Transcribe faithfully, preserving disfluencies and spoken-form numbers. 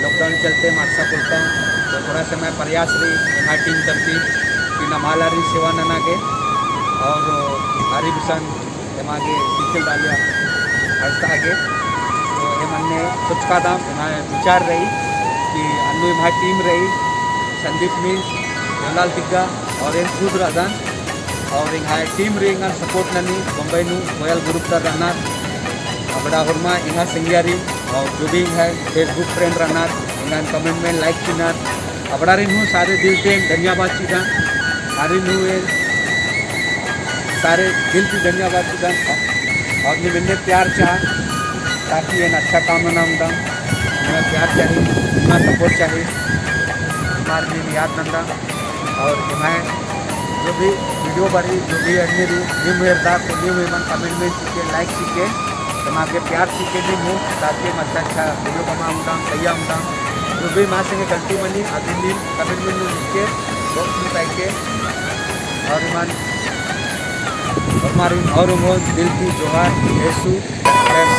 lockdown चलते मास्क पोल्लकम, तो थोड़ा समय प्रयास रई एम्है team तरती कि नम्है आलारिन सेवा नना गे और आरी गुसन एमा गे चिच्चल डालिया हस्ता गे। तो एम अन्ने सोचकादम, एम्है विचार रई कि अन्नु एम्है team रई, संदीप means देवलाल तिग्गा और एन खुद रअदन और एंग्है team रई एंगन support ननी, बम्बई नू कोयल group तर रअनर, अबड़ा होरमा एंग्है संगियारिन और जो भी एंग्है Facebook friend रअनर, एंगन comment में like चिअनर, अबड़ारिन हूँ सारे दिल ती धन्यवाद चिअदन। आरिन हूँ एन सारे दिल ती धन्यवाद चिअदन। और नीम एन्ने प्यार चिआ, ताकि एन अच्छा काम नना ओंगदम। निम्है प्यार चाही, निम्है support चाही। हमार नीम याद नंदम। और एम्है जो भी video बरई, जो भी अन्ने रई, नीम एरदर तो नीम एमन comment में चिके, like चिके, एमा गे प्यार चिके नीम हूँ, ताकि एम अच्छा अच्छा video कमआ ओंगदम, तइयआ ओंगदम। जो भी एमा संगे गलती मनी, अदिन नीम comment में नू लिख के, box में पाई के, और एमन, और मारिन, और एमन दिल ती जोहार, एसु, प्रेम।